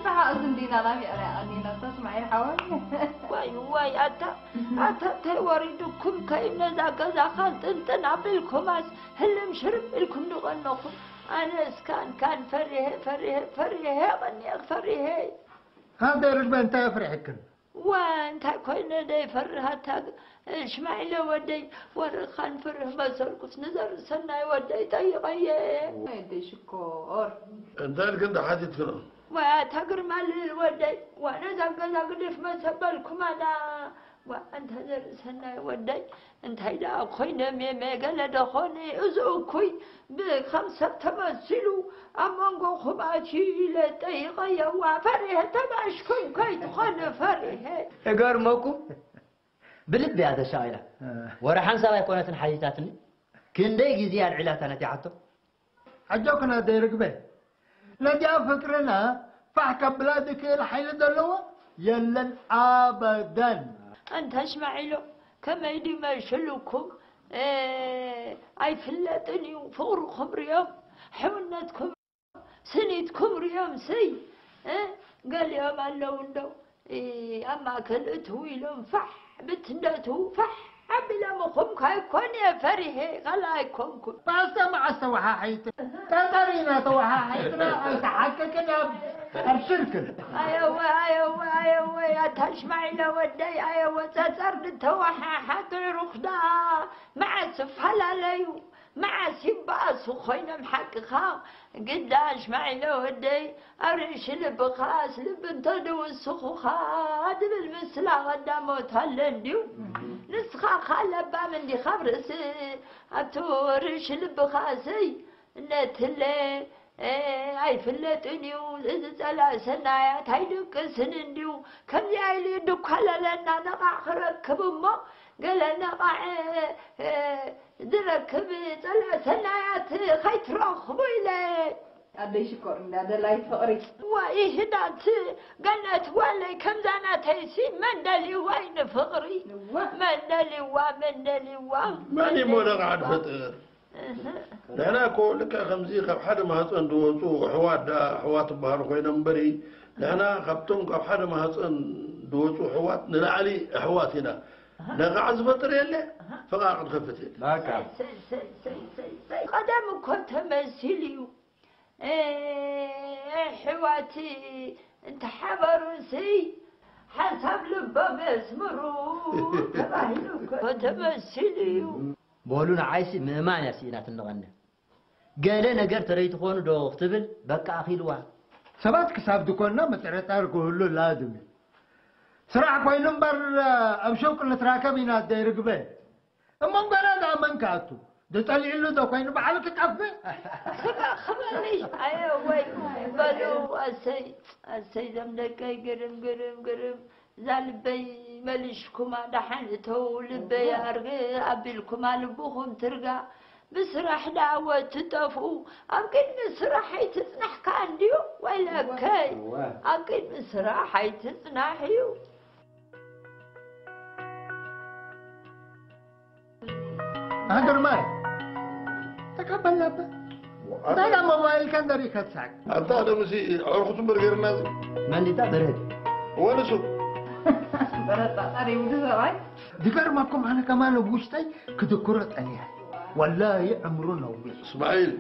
ሰሓቕ ዝንዲና ናብ ይዕረ ኣኒና ተስማዒል ሓወይ። ዋይ ዋይ ኣታ ኣታ እንታይ ወሪዱኩም ከይኑ ነዛ ገዛ ካልጥንጥን ኣቢልኩማስ ህልም ሽርም ኢልኩም ንቐነኹም። ኣነ እስካን ካን ፈሪሄ ፈሪሄ ፈሪሄ ቀኒኤ ፈሪሄ። ሃንተ ርግበ እንታይ ኣፍሪሕክን? ዋ እንታይ ኮይነ ደይ ፈርሃታ። ሽማዒለ ወደይ ወርኻን ፍርህ መሰልኩስ ንዘር ሰናይ ወደይ ጠይቐየ። ወደይ ሽኮር። እንታይ ኢልክን ተሓቲትክኖ? ዋ ኣታ ግርማ ልል ወደይ ዋ ነዛ ገዛ ግድፍ መሰበልኩማና። ዋ ኣንታ ዘር ሰናይ ወደይ እንታይ ደኣ ኮይኖም የመ ገለ ደኾነ እዚ እኩይ ብከም ሰብ ተመሲሉ ኣብ መንጎኹም ኣትዩ ኢለ ጠይቐዮ። ዋ ፈሪሀ ተባሽኩኝ ከይትኾነ ፈሪሀ። እገርመኩም ብልቢ እያ ተሻቒላ። ወረ ሓንሳብ ኣይኮነትን ሓቲታትኒ። ክንደይ ግዜ ኣልዒላታ ነቲሓቶ። ኣጆክን ኣደይ ርግበ፣ ነዚኣ ፍቅርና ፋሕ ከብላ ዝክእል ሓይሊ ዘለዎ የለን ኣበደን። ኣንታ ሽማዒሎ ከመይ ድዩ መሽልኩም? ኣይፍለጥን እዩ ፍቅርኩም ርዮም ሕውነትኩም ስኒትኩም ርዮም ስይ ገሊኦም ኣለዉ እንደው ኣብ ማእከል እትው ኢሎም ፋሕ ብትንደቱ ፋሕ ኣቢሎም ኹም ካይኮን እየ ፈሪሄ ካልእ ኣይኮንኩን። ፓስታ መዓስ ተወሓሒጥና? ጠጠር ኢና ተወሓሒጥና ኣይተሓቀቅን ኣብ ኣብ ሽርክን። ኣየወ ኣየወ ኣየወ ኣታ ሽማዒለ ወደይ ኣየወ ጸጸር ድተወሓሓጥ ሩኽዳ መዓስ ይፈላለዩ መዓስ ይበኣሱ ኮይኖም ሓቅኻ ግዳ ሽማዒለ ወደይ ኣብ ርእሲ ልብኻስ ልቢ እንተድውስኹኻ ድብል ምስላ ቀዳሞት ኣለ እንድዩ ንስኻ ኻ ለባም እንዲኻ ኣብ ርእሲ ኣብቲ ርእሲ ልብኻስይ ነትለ ኣይፍለጥን እዩ እዚ ጸላእ ሰናያት ኣይድቅስን እንድዩ ከምዚኣ ኢሉ ድኳለለና ነቓዕ ክረክብ እሞ ገለ ነቓዕ ዝረክብ ጸላእ ሰናያት ከይትረኽቡ ኢለ ኣደይ ሽኮር እንዳ ደላይ ፍቕሪ ዋ ይህዳት ገነት ዋለይ ከምዛ ናተይሲ መን ደልዋ እዩ ንፍቕሪ እዋ መን ደልዋ መን ደልዋ መን እዩ እሞ ነቓዕ ድፈጥር? ንሕና እኮ ልክዕ ከምዚ ካብ ሓደ ማህፀን ዝወፁ ኣሕዋት ደኣ ኣሕዋት ዝበሃሉ ኮይኖም እምበሪ ንሕና ካብቶም ካብ ሓደ ማህፀን ዝወፁ ኣሕዋት ንላዕሊ ኣሕዋት ኢና። ነቓዕ ዝፈጥር የለ፣ ፈቓቕ ዝኸፍት የለ። በቃ። ሰይ፣ ሰይ፣ ሰይ፣ ሰይ፣ ሰይ። ቀደም እኮ ተመሲሉ እዩ። እ፣ ኣሕዋት እንተሓበሩሲ ሓሳብ ልቦም የስምሩ ተባሂሉ እኮ ተመሲሉ እዩ። በሉ ንዓይሲ ምእማን እያ ስኢናትኒ ቀንያ። ገለ ነገር ተረይትኾኑ ዶ ክትብል በቃ ኣኺልዋ። ሰባት ክሳብ ድኮንና ምጥርጣር ክህሉ ላዝም እዩ። ስራሕ ኮይኑ እምበር ኣብ ሸውቂ ንትራከብ ኢና ኣደይ ርግበ። እሞ እምበራ ደኣ መን ክኣቱ? ዝጸሊእሉ ዶ ኮይኑ ባዕሉ ክጠፍእ? ስጋእ ክበሊ ኣየ ወይ በሉ ኣሰይ ኣሰይ ዘም ደቀይ ግርም ግርም ግርም እዛ ልበይ መሊሽኩማ ደሓን እተው ልበይ ኣርግ ኣቢልኩማ ልብኹም ትርጋ ብስራሕ ደኣ ወትጠፍኡ ኣብ ቅድሚ ስራሕ ኣይትጽናሕካ እንድዩ ወይለከይ እወ። ኣብ ቅድሚ ስራሕ ኣይትጽናሕ እዩ ኣንተ ግርማይ ተቀበል ነበር እንታይ ዳ ሞባይል ከን ዘሪእካ ትስሓቅ ኣንታ ደምሲ ኣዕርኩቱ እምበር ገይርና እዚ መንዲታ በረድ ወንሱ በረጣጣሪ ውዲ ሰብኣይ ዝገርመኩም ኣነ ከማን ኣብ ውሽጠይ ክድክሮ ጠኒሐ ወላሂ ዕምሩ ነዊሕ እስማዒል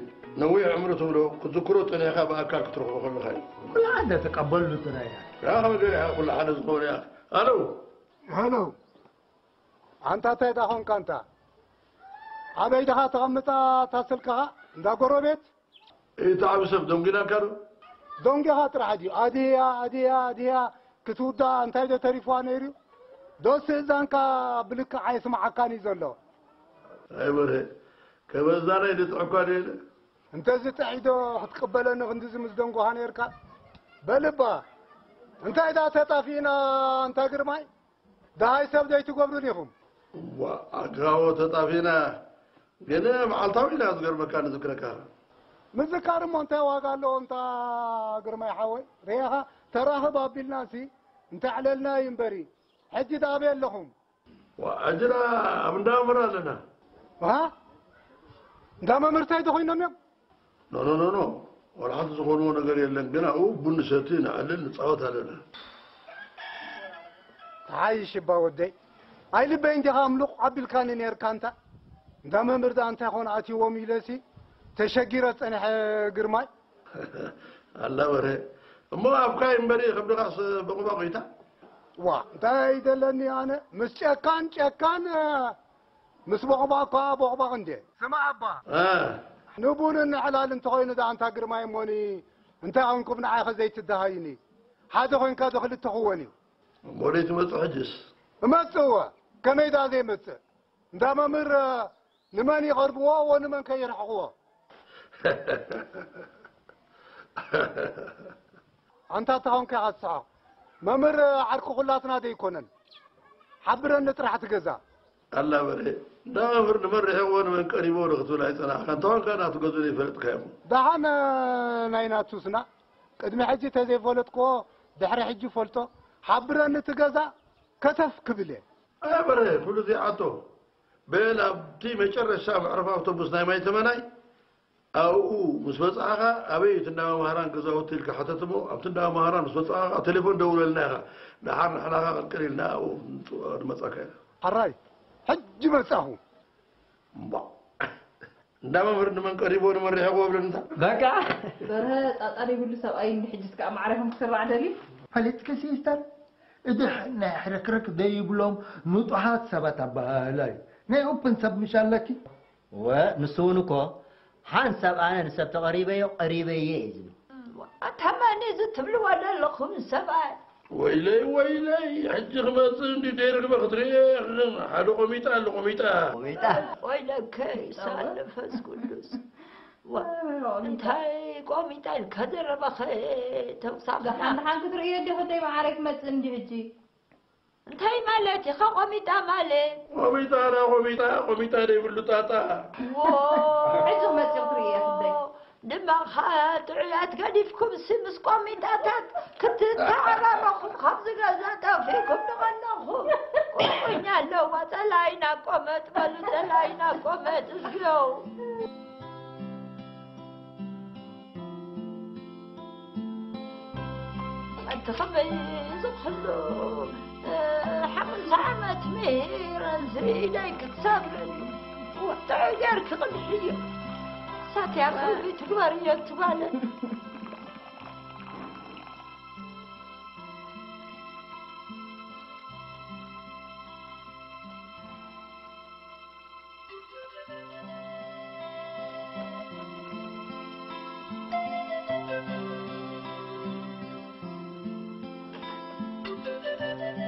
ነዊሕ ዕምሩ ትብሎ ክትዝክሮ ጠኒሕካ ብኣካል ክትረኽቦ ከለኻ እዩ ኩሉ ሓደ ተቀበሉ ጥራይ እያ ያ ከመይ ገለ ኢኻ ኩሉ ሓደ ዝኸውን ኢኻ ኣሎ ኣሎ ኣንታ እንታይ ደኣ ኾንካ ኣንታ ኣበይ ደኻ ተቐምጣ እታ ስልክኻ እንዳ ጎረቤት እቲ ዓቢ ሰብ ደንጒናካ ዶ ደንጊኻ ጥራሕ ድዩ ኣድህያ ኣድህያ ኣድህያ ክትውዳኣ እንታይ ዶ ተሪፍዋ ነይሩ ዶስ እዛንካ ብልክዕ ኣይስምዓካን እዩ ዘሎ ኣይ በርሀ ከበዛናይ ድጥዕኳ ደለ እንተዝጥዒ ዶ ክትቅበለኒ ክንድዚ ምስ ደንጎኻ ነይርካ በልባ እንታይ ዳ ተጣፊእና እንታ ግርማይ ደሃይ ሰብ ዘይትገብሩን ኢኹም። ዋ ኣጋቦ ተጣፊና ግን መዓልታዊ ኢና ዝገርመካ ንዝክረካ። ምዝካር እሞ እንታይ ዋጋ ኣለዎ እንታ ግርማይ ሓወይ ርኢኻ ተራኽብ ኣቢልናሲ እንተዕለልና እዩ እምበሪ ሕጂ ደኣበይ ኣለኹም? ዋ ሕጂ ደኣ ኣብ እንዳ መምህር ኣለና። ሃ? እንዳ መምህርታይ ተኾይኖም እዮም። ኖ ኖ ኖ ኖ፣ ወላ ሓንቲ ዝኾንዎ ነገር የለን። ግን ኣብኡ ቡን ንሰቲ፣ ንዕልል፣ ንፃወት ኣለና። ተሓይሽ እባ ወደይ። ኣይልበይ እንዲኻ ምሉቕ ኣቢልካኒ ነርካ። እንታ እንዳ መምህር ደኣ እንታይ ኾን ኣትይዎም ኢለሲ ተሸጊረ ጸኒሐ። ግርማይ። ኣላ በርሀ፣ እሞ ኣብካ እምበሪ ከብድኻስ በቑባቑ ኢታ። ዋ እንታይ ደለኒ ኣነ ምስ ጨካን ጨካን፣ ምስ ቦቕባቕ ከኣ ቦቕባቕ እንዴ። ስማ ኣባ፣ እ። ንቡን ንዕላል እንተኾይኑ ደኣ ኣንታ ግርማይ እሞኒ እንታይ ኾንኩም ንዓኸ ዘይትደሃዩኒ? ሓደ ኾይንካ ዶ ክልተ ክወን እዩ? እሞ ደይ ትመጽእ ሕጅስ? እመጽእ እወ፣ ከመይ ደኣ ዘይመጽእ? እንዳ መምህር ንመን ይቐርብዎ ወንመን ከ ይርሕቕዎ? ኣንታ ተኾንካ ኢኻ ትስሕቕ። መምህር ዓርኪ ኩላትና ደይኮነን? ሓብረኒ ጥራሕ እቲ ገዛ። ኣላ በርሄ፣ እንዳ መምህር ንመን ርሒቕዎ ንመን ቀሪብዎ ዶ ክትብል ኣይጸናሕካን? እንተኾንካ ናቱ ገዝኡ ዘይፈለጥካዮ እሞ። ደሓን ናይ ናቱስና ቅድሚ ሕጂ ተዘይፈለጥክዎ ድሕሪ ሕጂ ፈልጦ። ሓብረኒ እቲ ገዛ ከተፍ ክብል እየ። ኣያ በርሄ፣ ኩሉ ዘይዓቶ። በል ኣብቲ መጨረሻ መዕረፊ ኣውቶቡስ ናይ ማይ ተመናይ ኣብኡ ምስ በጻሕኻ፣ ኣበይ እቲ እንዳ መምህራን ገዛውቲ ኢልካ ሕተት እሞ፣ ኣብቲ እንዳ መምህራን ምስ በጻሕኻ ቴሌፎን ደውለልና ኢኻ። ደሓር ንሕና ኸኣ ቅልቅል ኢልና ኣብኡ ንመጻካ ኢና። ሕራይ፣ ሕጂ መጻኹ። እምቧ። እንዳ መምህር ንመን ቀሪቦ ንመን ርሒቕዎ ብለኒ እንታ። በቃ። በርሀ ጣጣ ዘይብሉ ሰብኣይ እንዲ ሕጅስ ከኣ ማዕረ ከም ክስራዕ ደልዩ። ፈሊጥኪ ሲስተር፣ እድሕ ናይ ሕርክርክ ዘይብሎም ንጡሓት ሰባት ኣበሃህላ እዩ። ናይ ኦፕን ሰብ ምሽ ኣለኪ? ወ፣ ንሱ እውን እኮ ሓንሳብ ኣነ ንሰብ ተቐሪበዮ፣ ቀሪበየ እዩ ዝብል። ኣታ መን እዚ ትብልዎ ዘለኹም ሰብኣይ? ወይለይ፣ ወይለይ፣ ሕጂ ክመጽእ እንዲ ደይርግበ ክትርእየ፣ ሓደ ቆሚጣ ኣሎ፣ ቆሚጣ። ቆሚጣ? ወይለከይ፣ ሳል መንፈስ ቅዱስ። ዋ፣ እንታይ ቆሚጣ ኢልካ ዘረባኸ ተውሳኽና? ደሓን ደሓን ክትርእዮ ዲኺ ደይ መዓረይ ክመጽእ እንዲ ሕጂ? እንታይ ማለት ኢኻ ቆሚጣ ማለት? ቆሚጣ፣ ዳ ቆሚጣ፣ ቆሚጣ ዘይብሉ ጣጣ። ዎ። ሕጂ ክመጽእ ክትርእየ ክደይ። ድማ ኸኣ ጥዑያት ገዲፍኩምሲ ምስ ቆሚጣታት ክትተዓራረኹም ካብዚ ገዛ ጠፊእኩም ንቐለኹም። ቁርቁኛ ኣለዋ፣ ጸላኢና ቆመጥ በሉ፣ ጸላኢና ቆመጥ፣ እዝግዮ። ኣንቲ ኸመይ እዚ ኹሉ፣ እ፣ ሓሙሽተ ዓመት ምሂረ እዚ ኢደይ ክትሰብርኒ? ወጥዒ ጌርኪ ቅድሕዮ። ሳትያ ቀልቢ ትግበርዮ ትጓለ።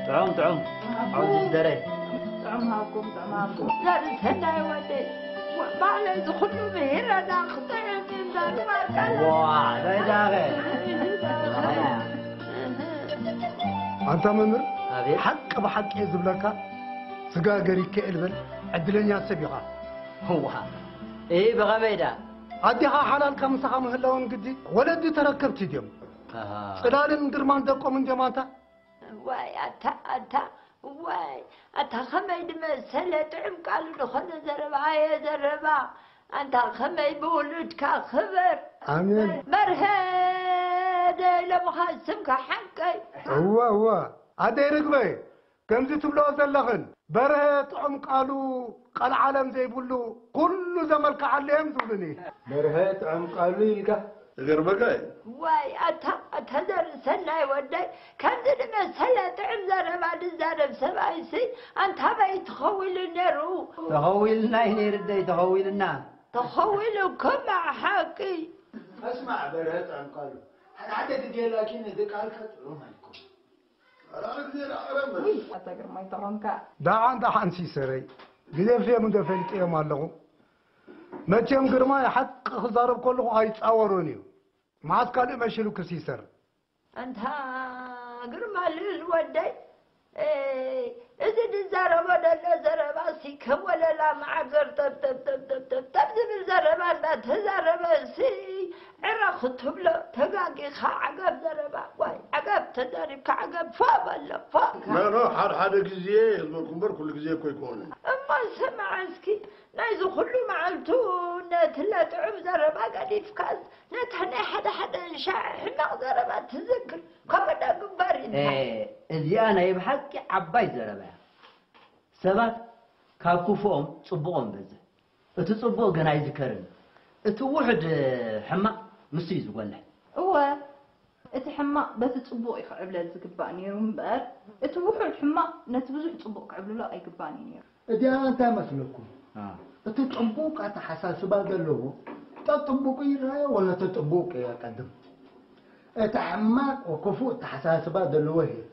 ጥዑም፣ ጥዑም። ዓውዲ ዝደረይ። ጥዑም ሃብኩም፣ ጥዑም ሃብኩም። ዘርኢ ሰናይ ወደይ። ባዕለይ ዝኹሉ ምሂረና ክጥዕም እምበር ማርካና። ዋ፣ ዳይ ዳኸ። ኣንታ መምህር፣ ኣቤት። ሓቂ ብሓቂ እየ ዝብለካ፣ ስጋ ገሪከ እየ ልበል፣ ዕድለኛ ሰብ ኢኻ። እዋ፣ እይ፣ ብኸመይ ዳ? ኣዴኻ ሓላልካ ምሳኻ ምህላውን ግዲ፣ ወለዲ ተረከብቲ ድዮም። ኣሃ። ጽላልን ግርማን ደቆም እንድዮም ኣንታ። ዋይ፣ ኣታ፣ ኣታ፣ ዋይ፣ ኣታ ኸመይ ድመሰለ ጥዑም ቃሉ ዝኾነ ዘረባ፣ ኣየ ዘረባ፣ ኣንታ ኸመይ ብውሉድካ ኽበር። ኣሜን። በርሀ፣ ደይ ሎምኻ ስምካ ሓቀይ። እወ፣ እወ፣ ኣደይ ርግበይ፣ ከምዚ ትብልኦ ዘለኽን፣ በርሀ ጥዑም ቃሉ ቀልዓለም ዘይብሉ፣ ኩሉ ዘመልክዓሉ እዮም ዝብሉኒ። በርሀ ጥዑም ቃሉ ኢልካ። ዝገርመካ እዩ። ዋይ፣ ኣታ፣ ኣታ ዘርኢ ሰናይ ወደይ፣ ከምዚ ዝመሰለ ጥዑም ዘረባ ዝዛረብ ሰብኣይሲ፣ ኣንታ በይ ትኸዊሉ ነይሩ። ተኸዊልና እዩ ነይሩ፣ ደይ፣ ተኸዊልና። ተኸዊሉ እኮ እምበኣር ሓቂ። እስማዕ፣ በርሀ ጥዑም ቃሉ፣ ሓደ ሓደ ግዜ ላኪን እቲ ቃልካ ጥዑም ኣይኮነን። ኣታ ግርማይ ተኾንካ። ደሓን ደሓን ሲሰረይ፣ ግዜ ፍሬም እንዶ ፈሊጠዮም ኣለኹ። መቸም ግርማይ ሓቂ ክዛረብ ከለኹ ኣይጻወሮን እዩ። መዓስ ካልእ መሺሉኪ ሲሰር? ኣንታ ግርማ ልል ወደይ፣ ኤ፣ እዚ ዝዛረቦ ዘሎ ዘረባሲ ከም ወለላ መዓገር ተብ፣ ተብ፣ ተብ፣ ተብ፣ ተብ፣ ተብ ዝብል ዘረባ እንዳተዛረበ ሲ ዕረ ክትብሎ ተጋጊኻ ዓገብ ዘረባ። ዋይ፣ ዓገብ ተዛሪብካ ዓገብ ፎእ በሎ፣ ፎእ። ኖ፣ ኖ፣ ሓደ ሓደ ግዜ ዝበልኩ እምበር ኩሉ ግዜ እኮ ኣይኮነን። እሞ ስማዕ እስኪ፣ እዚ ኩሉ መዓልቱ ነቲ ለጥዑም ዘረባ ገዲፍካስ ነታ ናይ ሓደ ሓደ እንሻዕ ሕማቕ ዘረባ ትዝክር። ከምኡ ዶ ግበር እዩ? እዚኣ ናይ ብሓቂ ዓባይ ዘረባ እያ። ሰባት ካብ ክፉኦም ጽቡቖም በዝሕ። እቲ ጽቡቕ ግን ኣይዝከርን። እቲ ውሑድ ሕማቕ ንሱ እዩ ዝጎልሕ። እወ፣ እቲ ሕማቕ በቲ ጽቡቕ እዩ ክዕብለል ዝግባእ ነይሩ እምበር፣ እቲ ውሑድ ሕማቕ ነቲ ብዙሕ ጽቡቕ ክዕብልሎ ኣይግባእን እዩ ነይሩ። እዚኣ እንታይ መስለኩም? እቲ ጥቡቅ ኣተሓሳስባ ዘለዎ ተጥቡቁ ይረኣዮ ወላ ተጥቡቅ የቀድም። እቲ ሕማቅ ወክፉእ ኣተሓሳስባ ዘለዎ ይሄድ።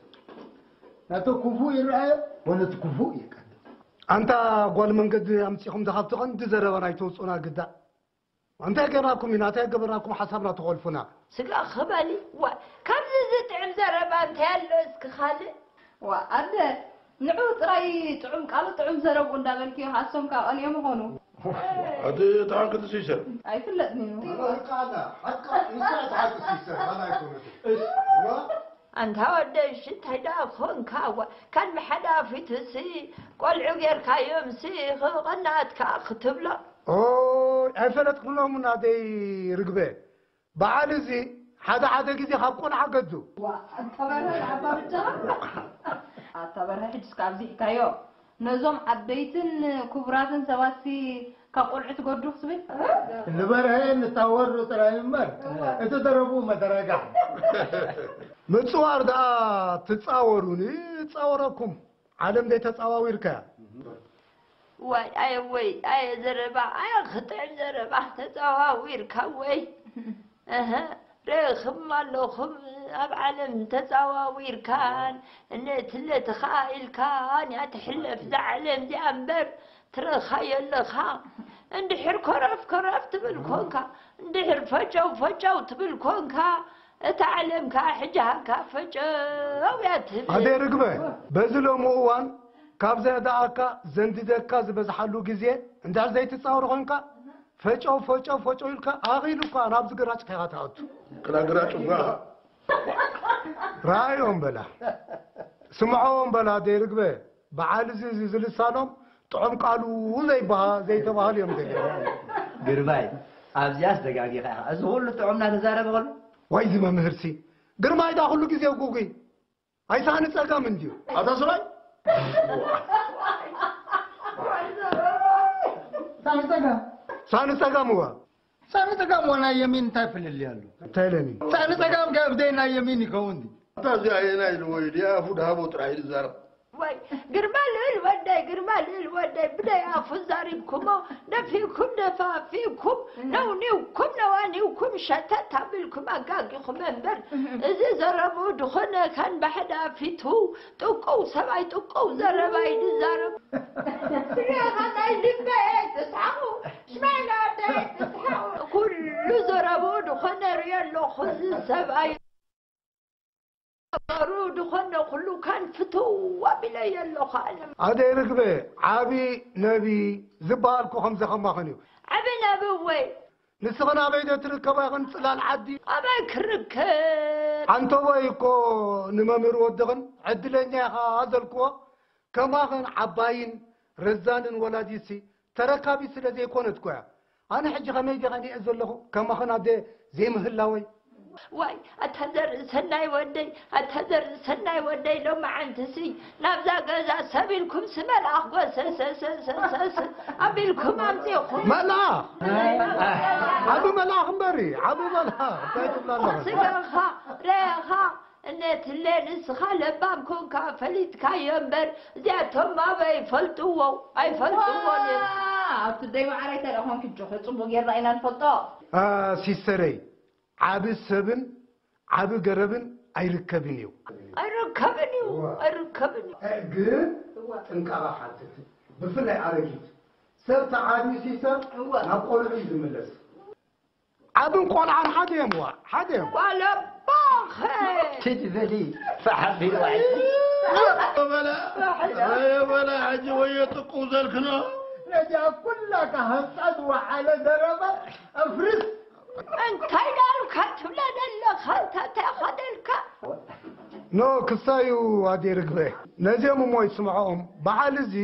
ነቲ ክፉእ ይረኣዮ ወነቲ ክፉእ የቀድም። ኣንታ ጓል መንገዲ ኣምጺኹም ዶ ካብቲ ቀንዲ ዘረባና ኣይተውጽኡና ግዳ? እንታይ ገርናኩም ኢና እንታይ ገበርናኩም ሓሳብና ትኾልፉና? ስጋኺ በሊ ዋእ ካብዚ ዝጥዕም ዘረባ እንታይ ኣሎ እስኪ ካልእ? ዋእ ኣደ ንዑ ጥራይ ጥዑም ቃሉ ጥዑም ዘረብኡ እንዳበልክዮ ሃሶም ካብ ቀንዮ ምኾኑ። ኣቲ እታ ሓቂ ትስይሰር። ኣይፍለጥን እዩ። ሕቃና ሓቃ እንታይ እታ ሓቂ ትስይሰር ባላ ኣይኮነትን። እስ ዋእ ኣንታ ወደይ እሺ እንታይ ደኣ ኮንካ ዋእ ካልቢ ሓደ ኣፊቱሲ ቆልዑ ጌርካዮምሲ ክቕናት ከኣ ክትብሎ ኦይ ኣይፈለጥክሎምን ኣደይ ርግበ በዓል እዚ ሓደ ሓደ ግዜ ካብ ቆልዓ ገዱ። ዋእ ኣታ በርሀ ንዓባ ብቻ ኣታ በርሀ ሕጅስ ካብዚ ሒካዮ ነዞም ዓበይትን ክቡራትን ሰባትሲ ካብ ቆልዑ ትገዱ ክትብል። ንበርሀ ንታወሩ ጥራይ እምበር እቲ ዘረብኡ መተረጋሕ። ምፅዋር ደኣ ትፃወሩኒ ይፃወረኩም ዓለም ደይ ተፃዋዊርካያ። ዋይ ኣየ ወይ ኣየ ዘረባ ኣየ ክጥዕም ዘረባ ተፀዋዊርካ ወይ እህ ርኢኽም ኣለኹም ኣብ ዓለም ተፀዋዊርካን እነትለትኻ ኢልካን እያ ትሕለፍ እዛ ዓለም እዚኣ እምበር ትረኻ የለኻ እንድሕር ኮረፍ ኮረፍ ትብል ኮንካ እንድሕር ፈጨው ፈጨው ትብል ኮንካ እታ ዓለም ከኣ ሕጂ ሃንካ ፈጨው እያ ትብል። ኣደይ ርግበ፣ በዚ ሎሚ እዋን ካብ ዘእዳኣካ ዘንድደካ ዝበዝሓሉ ግዜ እንድሕር ዘይትጻወር ኮንካ ፈጨው ፈጨው ፈጨው ኢልካ ኣኺሉካ ናብዚ ግራጭ ኢኻ ትኣቱ። ክላ ግራጭ እኳ ኢኻ። ረኣዮም በላ ስምዖም በላ ኣደይ ርግበ። በዓል እዚ እዚ ዝልሳኖም ጥዑም ቃሉ ዘይበሃ ዘይተባህሉ እዮም ገሊኦም። ግርማይ ኣብዚኣስ ደጋጊኻ ኢኻ እዚ ኩሉ ጥዑም እናተዛረበ ከሎ። ዋይ እዚ መምህርሲ ግርማይ ዳ ኩሉ ግዜ ጉጉይ ኣይሳኒ ጸገም እንድዩ። ኣታ ሰብኣይ ሳኒ ጸገም ሳኒ ጸገም እዋ ሳኒ ጸጋም ወናይ የሚን እንታይ ፍልልይ ኣሎ? እንታይ ኢለኒ? ሳኒ ጸጋም ከ እብደይ ናይ የሚን ይኸውን ድዩ? ኣታ እዚኣ ኣየናይ ኢልዎ እዩ ድያ ኣፉ ድሃቦ ጥራሕ እዩ ዝዛረብ። ዋይ ግርማ ልእል ወደይ ግርማ ልእል ወደይ ብደይ ኣፉ ዛሪብኩሞ ደፊእኩም ደፋፊእኩም ነውኒውኩም ነዋኒውኩም ሸተት ኣቢልኩም ኣጋጊኹም እምበር እዚ ዘረብኡ ድኾነ ካን ባሕዳ ፊቱ ጥቁው ሰብኣይ ጥቁው ዘረባ እዩ ዝዛረብ። ስሚዕኻ ናይ ልበይ ኣይትስሓቑ፣ ሽማዕና ወደይ ኣይትስሓቑ። ኩሉ ዘረብኡ ድኾነ ርእዮ ኣለኹ እዚ ሰብኣይ። ነገሩ ድኾነ ኩሉ ካን ፍትው ኣቢለዮ ኣለኹ ኣነ። ኣደይ ርግበ ዓቢ ነቢ ዝበሃል እኮ ከምዚ ከማኽን እዩ። ዓቢ ነቢ እወ ንስኽን ኣበይ ዶ ትርከባ ኢኽን ጽላል ዓዲ? ኣበይ ክርከብ? ዓንተቦይ እኮ ንመምህር ወድኽን ዕድለኛ ኢኻ ዘልክዎ ከማኽን ዓባይን ረዛንን ወላዲትሲ ተረካቢት ስለ ዘይኮነት እኮ እያ። ኣነ ሕጂ ከመይ ድየ ከኒኤ ዘለኹ ከማኽን ኣደ ዘይምህላወይ። ዋይ ኣታ ዘርኢ ሰናይ ወደይ ኣታ ዘርኢ ሰናይ ወደይ ሎማዓንትሲ ናብዛ ገዛ ሰብ ኢልኩምሲ መልኣኽ ጎሰሰሰሰሰስ ኣቢልኩም ኣምፂኹም። መልኣኽ ዓቢ መልኣኽ እምበሪ ዓቢ መልኣኽ እንታይ ትብላ ኣለኻ? ስጋኻ ርኢኻ እነትለ ንስኻ ለባም ኮንካ ፈሊጥካዮ እምበር እዚኣቶም ኣበይ ይፈልጥዎ ኣይፈልጥዎን እዮም። ኣብቲ ደይ ማዓረይ ተደኣ ኮንኪ እጆኺ ፅቡቅ ጌርና ኢና ንፈልጦ። ሲስተረይ ዓቢ ሰብን ዓቢ ገረብን ኣይርከብን እዩ። ኣይርከብን እዩ ኣይርከብን እዩ። ግን ጥንቃቐ ሓትት ብፍላይ ኣረጊት ሰብ ተዓብዩ ሲስተር ናብ ቆልዑ እዩ ዝምለስ። ዓብን ቆልዓን ሓደ እዮም ዋ ሓደ እዮም። ጓል ኣቦኸ ትጅበሊ ፈሓቢልዋ በላ በላ ሕጂ ወዮ ጥቁው ዘልክኖ ነዚኣ ኩላ ካሃንጻ ዝወዓለ ዘረባ ኣፍርስ እንታይ ዳልካ ትብለ ዘለኻ እንታይ ተኸደልካ ኖ ክሳዩ ኣዴ ርግበ ነዚኦም እሞ ይስምዖኦም በዓል እዚ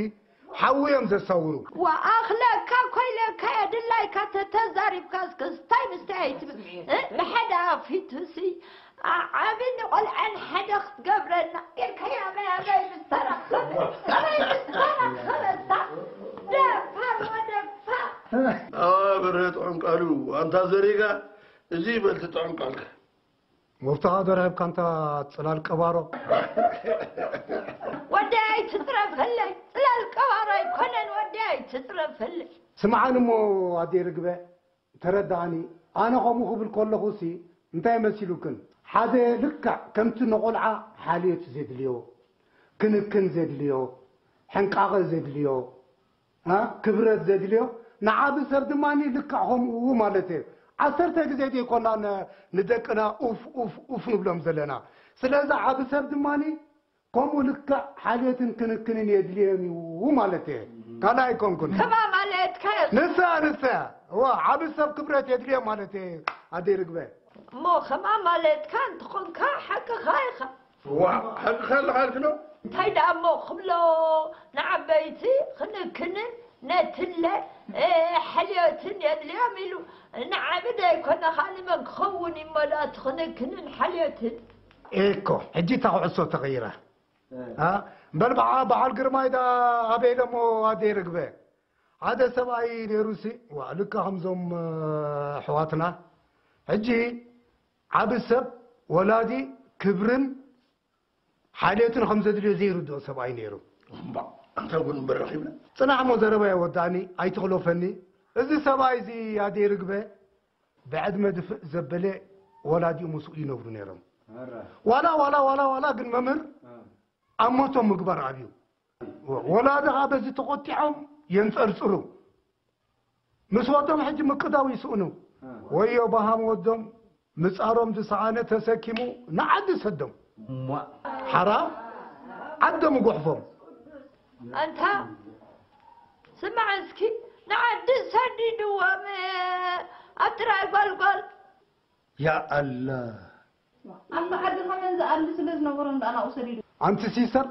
ሓዊ እዮም ዘሳውሩ። ወኣኽለካ ኢለካ ድላይካ ተተዛሪብካ እስከ ስታይ ምስታይ ኣይትብል። እ? ብሓደ ኣፊቱ ሲ ዓ-፣ ዓብን ቆልዓን ሓደ ክትገብረና ኢልካ ያበያበይ ምስተረኸበ፣ ኣበይ ምስተረኸበ እሳ ደፋር ወደፋር። ኣዋ በርሀ ጥዑም ቃሉ፣ ኣንታ ዘሪጋ፣ እዚ ይበል እቲ ጥዑም ቃልካ። መፍትሓ ዶ ረኺብካ ኣንታ ጽላል ቀባሮ? ወደይ ኣይትጽረፈለይ፣ ጽላል ቀባሮ ኣይኮነን፣ ወደይ ኣይትጽረፈለይ። ስምዓኒ እሞ ኣደይ ርግበ፣ ተረዳእኒ። ኣነ ከምኡ ክብል ከለኹሲ እንታይ መሲሉክን? ሓደ ልክዕ ከምቲ ንቆልዓ ሓልዮት ዘድልዮ፣ ክንክን ዘድልዮ፣ ሕንቃቐ ዘድልዮ፣ እ፣ ክብረት ዘድልዮ፣ ንዓቢ ሰብ ድማ ልክዕ ከምኡ ማለት እዩ። ዓሰርተ ግዜ ዘይኮና ን-፣ ንደቅና ኡፍ፣ ኡፍ፣ ኡፍ ንብሎም ዘለና። ስለዚ ዓቢ ሰብ ድማ ከምኡ ልክዕ ሓልዮትን ክንክንን የድልዮም እዩ ማለት እዩ። ካልእ ኣይኮንኩን። ከማ ማለትካ እዩ። ንሳ፣ ንሳ። እዋ፣ ዓቢ ሰብ ክብረት የድልዮ ማለት እዩ። ኣደይ ርግበ። እሞ ከማ ማለትካ እንትኾንካ ሓቅኻ ኢኻ። ዋ፣ ሓቅኻ ኣለኻ ኢልክኖ? እንታይ ደኣ እሞ ክብሎ፣ ንዓበይቲ ክንክንን ነትለ፣ እ፣ ሕልዮትን የድልዮም ኢሉ። ንዓቢ ደይኮነ፣ ካልእ መን ክኸውን እዩ እሞ ደኣ እቲ ክንክንን ሓልዮትን? ኤኮ፣ ሕጂ እታ ኩዕሶ ተቐይራ። እ። አ? እምበር በዓ-፣ በዓል ግርማይ ደኣ ኣበይ ኢሎሞ ኣደይ ርግበ? ሓደ ሰብኣይ ነይሩሲ፣ ዋ፣ ልክዕ ከምዞም፣ እ፣ ኣሕዋትና። ሕጂ ዓቢ ሰብ ወላዲ ክብርን ሓልዮትን ከም ዘድልዮ ዘይርድኦ ሰብኣይ ነይሩ። እምባ፣ ኣንታ እውን እምበር ረኺብና። ጽናሕ እሞ ዘረባ የወዳእኒ፣ ኣይትኽለፈኒ። እዚ ሰብኣይ እዚ ኣደይ ርግበ ብዕድመ ድፍእ ዘበለ ወላዲኡ ምስኡ ይነብሩ ነይሮም። ኣረ። ዋላ፣ ዋላ፣ ዋላ፣ ዋላ ግን መምህር እ። ኣብ ሞቶም ምግባር ኣብዩ። ወ-፣ ወላዲ ኸኣ በዚ ተቖጢዖም የንጸርጽሩ። ምስ ወዶም ሕጂ ምቅዳው ይስእኑ። እ። ወዮ በሃም ወዶም ምጻሮም ዝሰኣነ ተሰኪሙ ንዓዲ ሰዶም። እሟ። ሓራም ዓዶም ይጉሕፎም። ኣንታ ስማዕ እስኪ፣ ንዓዲ ሰዲድዎም ኣብ ጥራይ ጓልጓል። ያ ኣላ። ኣብ ዓዲ ከመን ዝኣሊ ስለ ዝነበሮም ደኣ ናብኡ ሰዲዱ። ኣንቲ ሲስተር፣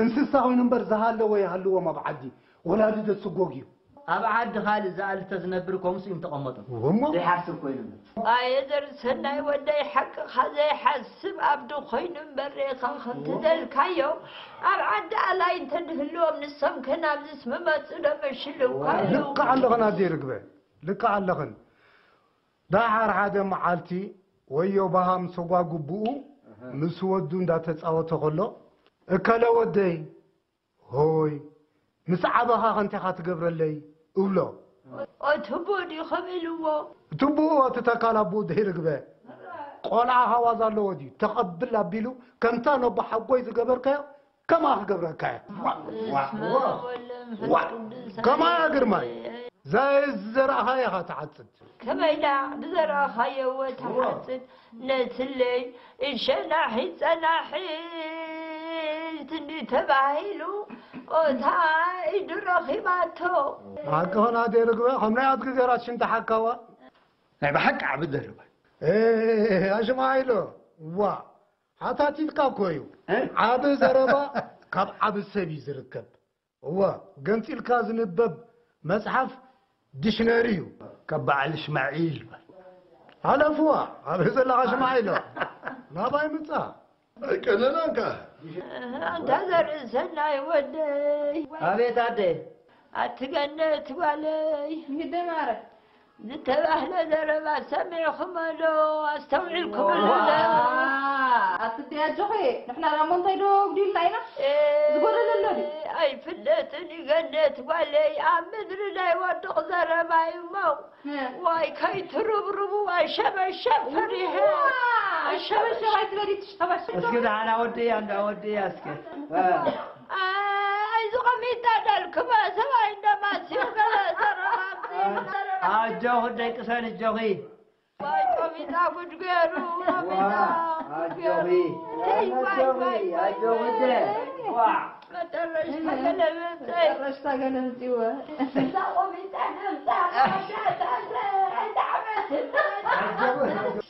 እንስሳ ኮይኑ እምበር ዝሃለወ ይሃልዎም ኣብ ዓዲ። ወላዲ ዘስጎግ እዩ። ኣብ ዓዲ ካልእ ዝኣሊ ተዝነብር ከምሱ እዮም ተቐመጡ። እሞ? ዘይሓስብ ኮይኑ። ኣየ ዘርሰናይ ወደይ፣ ሓቅኻ ዘይሓስብ ኣብዲ ኮይኑ እምበር ሬኻ ከምቲ ዘልካዮ ኣብ ዓዲ ኣላይ እንተድህልዎም ንሶም ከ ናብዚስ ምመጹ ዶ መሽልውካ ኣለዉ? ልክዕ ኣለኽን ኣደይ ርግበ፣ ልክዕ ኣለኽን። ደሓር ሓደ መዓልቲ ወዮ በሃም ሰጓጉ ብኡ እህ። ምስ ወዱ እንዳተጻወተ ከሎ፣ "እከለ ወደይ፣ ሆይ፣ ምስ ዓበኻ ከ እንታይ ኢኻ ትገብረለይ?" እብሎ። "ኦ፣ ትቡእ ድዩ ከም ኢልዎ?" ትቡእ እቲ ተካል ኣቦኡ ደይርግበ። "ቆልዓ ሃዋዝ ኣለዎ ድዩ? ተቐብል ኣቢሉ ከምታ ነቦ ሓጎይ ዝገበርካዮ ከማኣ ክገብረካ እየ። ዋ፣ ዋ፣ ዋ፣ ዋ። ከማኣ ግርማይ፣ ዘይ-፣ ዝዘራእኻዮ ኢኻ ትዓጽድ። ከመይ ደኣ ዝዘራእኻዮ እወ ትሓጽድ? ነትለይ እሸናሒ ጸናሒት እንዲ ተባሂሉ ኦታ ኢዱ ረኺባቶ። ሓቅኽን ኣደይ ርግበ፣ ከም ናይ ኣድጊ ገይራ ሽንዲ ሓካዋ። ናይ ብሓቂ ዓቢ ዘረባ። እ፣ ኣሽማዒሎ፣ ዋ። ሓታቲትካ እኮ እዩ። እ? ዓቢ ዘረባ ካብ ዓቢ ሰብ እዩ ዝርከብ። እወ፣ ገንጺልካ ዝንበብ መጽሓፍ ዲሽነሪ እዩ። ካብ በዓል እሽማዒል በል። ኣለፍዋ፣ ኣብ ዘለኻ ሽማዒሎ። ናባይ ምጻ። ኣይቀነናን ከኣ። ኣንታ ዘርእሰናይ ወደይ። ኣቤት ኣደ። ኣቲ ገነት ጓለይ። ይደ ማረ። ዝተባህለ ዘረባ ሰሚዕኹሞ ዶ? ኣስተውዒልኩምሉ ዶ? ዋ! ኣቲ ኣጆኺ፣ ንሕና ደኣ እሞ እንታይ ዶ ጉዲልና ኢና? እ፣ ዝጎደለ ኣሎ ድዩ? ኣይፍለጥን እዩ ገነት ጓለይ፣ ኣብ ምድሪ ናይ ወድቕ ዘረባ እዩ እሞ። እ። ዋይ፣ ከይትርብርቡ፣ ዋይ፣ ሸበሸብ ፈሪሐ። ዋ! ሸበሸብ ኣይትበሊ፣ ትሽተባሸብ። እስኪ ደሓና ወድእያ፣ እንዳ ወድእያ እስኪ። እ። ኣይ፣ ዝቐሚጣ ደልክመ ሰብኣይ እንደማስዩ ገለ ዘረባብቲ፣ ዘረባ። ኣጆኺ ደቂ ሰን፣ ኣጆኺ። ዋይ፣ ቆሚጣ ጉድ ገይሩ፣ ቆሚጣ ጉድ ገይሩ። ኣጆኺ። ተይ፣ ዋይ፣ ዋይ፣ ዋይ፣ ኣጆኺ ዋይ። ደ። ዋ። መጨረሽታ ገለ መምፀኢ። መጨረሽታ ገለ ምፅእዎ። እዛ ቆሚጣ ድምፃ፣ ኣሻታ፣ ኣይተዓመት። ኣጆኺ።